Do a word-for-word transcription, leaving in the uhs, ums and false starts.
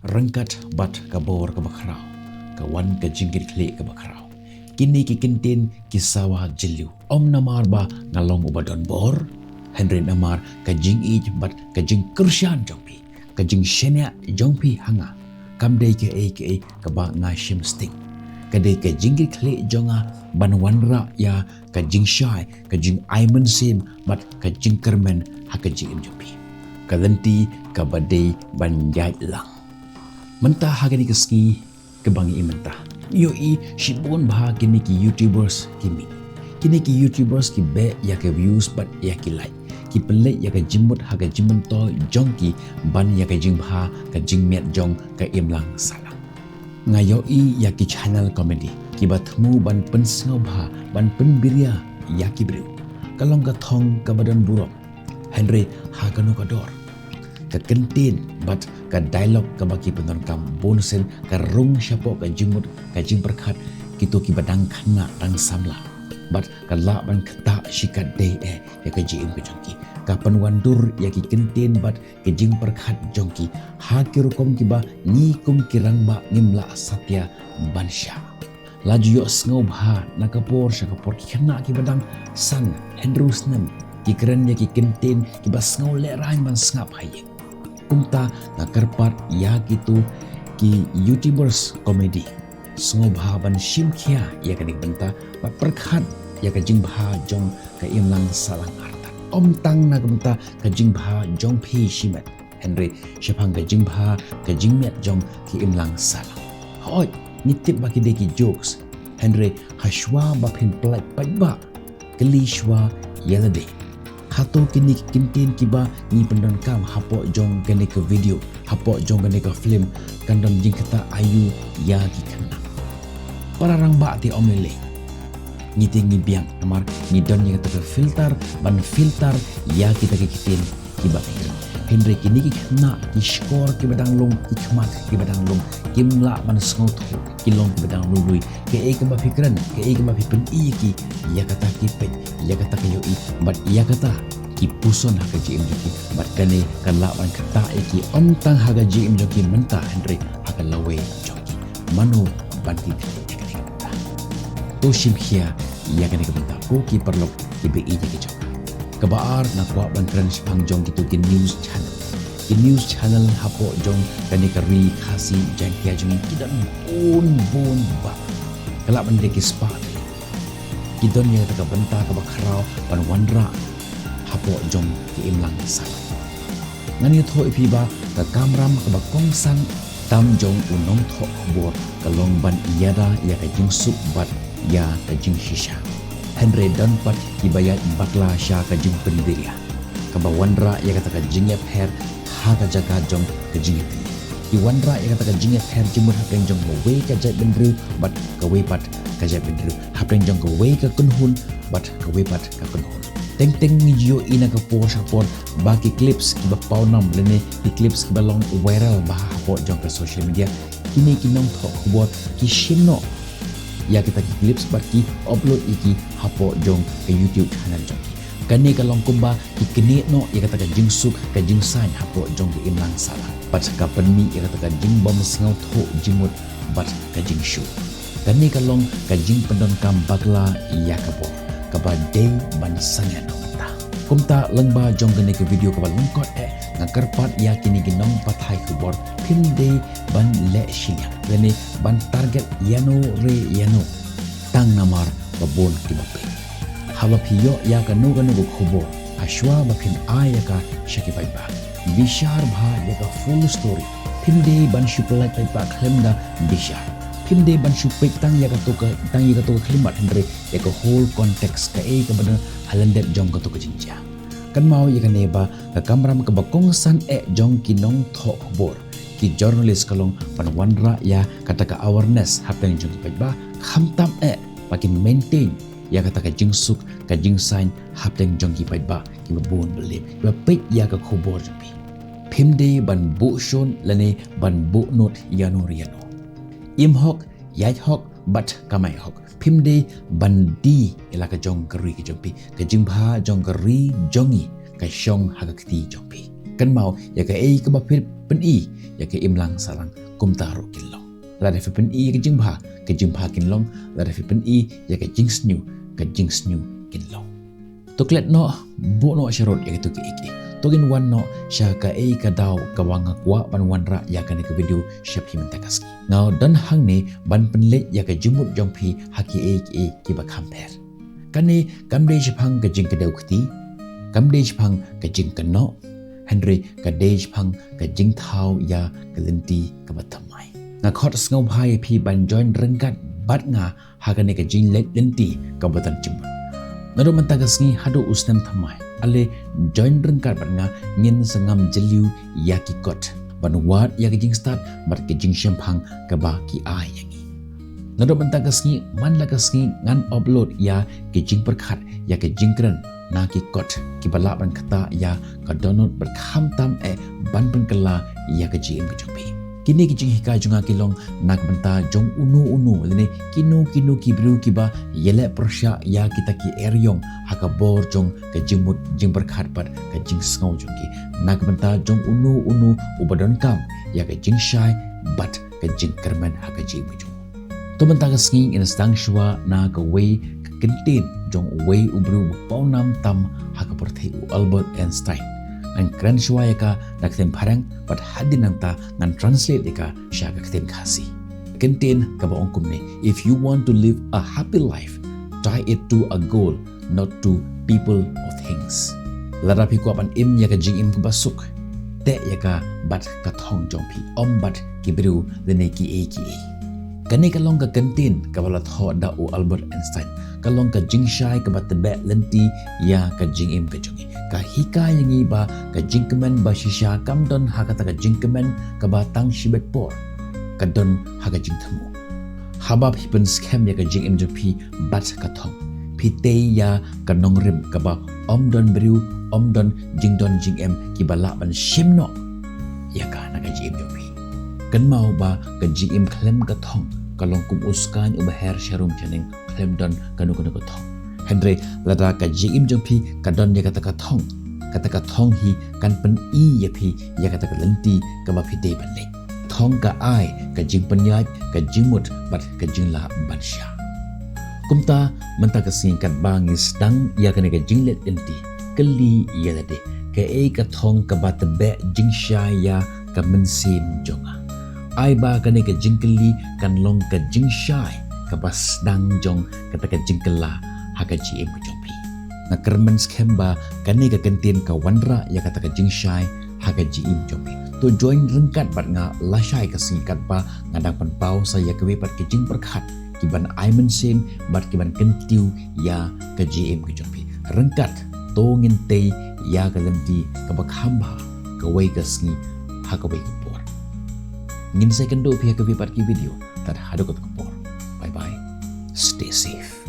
Ryngkat bad ka bor kaba khraw, ka wan ka jingkitkhlieh kaba khraw. Kine ki kyntien ki sawa jylliew. Ym namar ba nga long uba don bor, hynrei namar ka jingïeit bad ka jingkyrshan jong phi, ka jingshaniah jong phi ha nga, kam dei kaei kaei kaba nga shim sting. Ka dei ka jingkitkhlieh jong nga ban wanrah ïa ka jingshai, ka jingai mynsiem bad ka jingkyrmen ha ka jingim jong phi. Ka lynti kaba dei ban ïaid lang. Mynta ha kane ka sngi kaba ngi im mynta, ïohi shibun bha kine ki YouTubers ki mih. Kine ki YouTubers ki beh ïa ki views bad ïa ki like. Ki pynleit ïa ka jingmut ha ka jingmyntoi jong ki ban ïa ka jingbha ka jingmiat jong ka imlang sahlang. Nga ïohi ïa ki channel comedy kiba thmu ban pynsngewbha, ban pynbiria ïa ki briew. Ka long ka thong kaba don burom, hynrei ha kano ka dor? Ka kyntien bad ka dialogue kaba ki pyndonkam bunsien ka rung shapoh ka jingmut ka jingpyrkhat kito kiba dang khynnah dang samla, bad ka lah ban ktah shikatdei eh ïa ka jingim ka jong ki. Ka pynwandur ïa ki kyntien bad ka jingpyrkhat jong ki ha ki rukom kiba ngi kum ki rangbah ngim lah satia ban shah. La ju ïohsngew bha na ka por sha ka por, ki khynnah kiba dang san hynriew snem ki kren ïa ki kyntien kiba sngew lehraiñ ban sngap ha ïing. Kumta nga kyrpad ïa kito ki YouTubers comedy, sngewbha ban shim khia ïa kane ka bynta bad pyrkhat ïa ka jingbha jong ka imlang sahlang artat. Ym tang na ka bynta ka jingbha jong phi shimet, hynrei shaphang ka jingbha ka jingmiat jong ka imlang sahlang. Hooid, ngi tip ba ki dei ki jokes, hynrei hashwa ba phin pynlait paidbah, kylli shwa ïa lade, hato kine ki kyntien kiba ngi pyndonkam hapoh jong kane ka video, hapoh jong kane ka film, kan don jingktah aïu ïa ki khynnah? Para rangbah te ym lei lei. Ngi te ngi biang namar ngi don ïa kata ka filter ban filter ïa kita ki kyntien kiba phi kren. Hynrei kine ki khynnah, ki shkor kiba dang lung, ki khmat kiba dang lung, kim lah ban sngewthuh, ki long kiba dang lui lui. Kaei kaba phi kren, kaei kaba phi pyni ïa ki, ïa kata ki peit, ïa kata ki ïohi bad ïa kata ki puson ha ka jingim jong ki. Bad kane kan lah ban ktah ïa ki, ym tang ha ka jingim jong ki mynta, hynrei ha ka lawei jong ki. Mano ban kit ïa kane ka bynta? To shim khia ïa kane ka bynta, ko ki paralok kiba ïeit ki jong nga. Kaba ar, nga kwah ban kren shaphang jong kito ki news channel. Ki news channel hapoh jong kane ka ri Khasi Jaiñtia jong ngi ki don bun bun bha. Ka lah ban dei ki spah tylli. Ki don ïa kata ka bynta kaba khraw ban wanrah hapoh jong ka imlang sahlang. Ngan ïathuh ïa phi ba ka kamram kaba kongsan tam jong u nongthoh khubor ka long ban ïada ïa ka jingsuk bad ïa ka jingshisha. Hynrei don pat kiba ïaid bakla sha ka jingpynbiria, kaba wanrah ïa kata ka jingïapher ha ka jaka jong ka jingïapynïap. Ki wanrah ïa kata ka jingïapher jingmut hapdeng jong kawei ka jaitbynriew bad kawei pat ka jaitbynriew, hapdeng jong kawei ka kynhun bad kawei pat ka kynhun. Teng teng ngi ju ïohi na ka por sha ka por ba ki clips kiba pawnam lane ki clips kiba long viral bha hapoh jong ka social media, kine ki nongthoh khubor ki shim noh ïa kita ki clips bad ki upload ïa ki hapoh jong ka YouTube channel jong ki. Kane ka long kumba ki knieh noh ïa kata ka jingsuk ka jingsaiñ hapoh jong ka imlang sahlang bad ka pynmih ïa kata ka jingbym sngewthuh jingmut bad ka jingsuk. Kane ka long ka jingpyndonkam bakla ïa ka bor kaba dei ban sangeh noh mynta. Kumta lyngba jong kane ka video kaba lyngkot eh, nga kyrpad ïa kine ki nongpathai khubor, phim dei ban leh shiliang lane ban target ïano re ïano tang namar ba bun kiba peit. Haba phi ïoh ïa kano kano ka khubor, hashwa ba phin ai ïa ka sha ki paidbah, bishar bha ïa ka full story. Phim dei ban shu pynlait paidbah khlem da bishar. Phim dei ban shu peit tang ïa kato ka, tang ïa kato ka khyllipmat, hynrei ïa ka whole context, kaei kaba don ha lyndet jong kato ka jingjia. Kynmaw ïa kane ba ka kamram kaba kongsan eh jong ki nongthoh khubor, ki journalist, ka long ban wanrah ïa kata ka awareness hapdeng jong ki paidbah, khamtam eh ba kin maintain ïa kata ka jingsuk ka jingsaiñ hapdeng jong ki paidbah kiba bun ba lip, kiba peit ïa ka khubor jong phi. Phim dei ban buh shun lane ban buh nud ïano re ïano. Im hok, ïaid hok bad kamai hok. Phim dei ban die ïa la ka jong ka ri ka jong phi. Ka jingbha jong ka ri jong ngi ka shong ha ka kti jong phi. Kynmaw ïa kaei kaba phi pyni ïa ka imlang sahlang kumta ruh kin long. Lada phi pyni ïa ka jingbha, ka jingbha kin long. Lada phi pyni ïa ka jingsniew, ka jingsniew kin long. To klet noh, buh noh sharud ïa kito kiei kiei. To ngin wan noh sha kaei ka daw kaba nga kwah ban wanrah ïa kane ka video sha phi mynta ka sngi. Nga don hangne ban pynleit ïa ka jingmut jong phi ha kiei kiei kiba kham pher. Kane kam dei shaphang ka jingkdew kti, kam dei shaphang ka jingkynnoh, hynrei ka dei shaphang ka jingthaw ïa ka lynti kaba thymmai. Nga khot sngewbha ïa phi ban join ryngkat bad nga ha kane ka jingleit lynti kaba don jingmut. Naduh mynta ka sngi haduh u snem thymmai, ale join ryngkat bad nga, ngin sa ngam jylliew ïa ki kot ban wad ïa ka jingstad bad ka jingshemphang kaba ki ai ïa ngi. Naduh mynta ka sngi man la ka sngi ngan upload ïa ki jingpyrkhat, ïa ki jingkren na ki kot kiba lah ban ktah ïa ka dohnud bad khamtam eh ban pynkylla ïa ka jingim ka jong phi. Kine ki jinghikai jong nga ki long na ka bynta jong uno uno lane kino kino ki briew kiba ïaleh pyrshah ïa kita ki eriong ha ka bor jong ka jingmut, jingpyrkhat bad ka jingsngew jong ki, na ka bynta jong uno uno uba donkam ïa ka jingshai bad ka jingkyrmen ha ka jingim ka jong u. To mynta ka sngi ngin sdang shuwa na kawei ka kyntien jong uwei u briew ba pawnam tam ha ka pyrthei, u Albert Einstein. Ngan kren shuwa ïa ka na ka ktien Phareng bad hadien nangta ngan translate ïa ka sha ka ktien Khasi. Kyntien kaba ong kumne: If you want to live a happy life, tie it to a goal, not to people or things. Lada phi kwah ban im ïa ka jingim kaba suk, teh ïa ka bad ka thong jong phi, ym bad ki briew lane kiei kiei. Kane ka long ka kyntien kaba la thoh da u Albert Einstein. Ka long ka jingshai kaba tbeh lynti ïa ka jingim ka jong ngi. Ka hikai ïa ngi ba ka jingkmen ba shisha kam don ha kata ka jingkmen kaba tang shibit por, ka don ha ka jingthmu. Haba phi pynskhem ïa ka jingim jong phi bad ka thong, phi tei ïa ka nongrim kaba ym don briew, ym don jingdon jingem kiba lah ban shim noh ïa ka na ka jingim jong phi. Kynmaw ba ka jingim khlem ka thong ka long kum u skaiñ uba her sharum shaneng khlem don kano kano ka thong. Hynrei lada ka jingim jong phi ka don ïa kata ka thong, kata ka thong hi kan pyni ïa phi ïa kata ka lynti kaba phi dei ban leit. Thong ka ai ka jingpynïaid, ka jingmut bad ka jinglah ban shah. Kumta mynta ka sngi katba ngi sdang ïa kane ka jingleit lynti, kylli ïa lade, kaei ka thong kaba tbeh jingshai ïa ka mynsiem jong nga? Ai ba kane ka jingkylli kan long ka jingshai kaba sdang jong kata ka jingkylla ha ka jingim ka jong phi. Nga kyrmen skhem ba kane ka kyntien ka wanrah ïa kata ka jingshai ha ka jingim jong phi. To join ryngkat bad nga lashai ka sngi katba nga dang pynpaw sa ïa kawei pat ka jingpyrkhat kiban ai mynsiem bad kiban kyntiew ïa ka jingim ka jong phi. Ryngkat to ngin tei ïa ka lynti kaba kham bha kawei ka sngi ha kawei ka por. Ngin sa ïakynduh pat ha kawei pat ka video. Tad haduh kata ka por, bye bye, stay safe.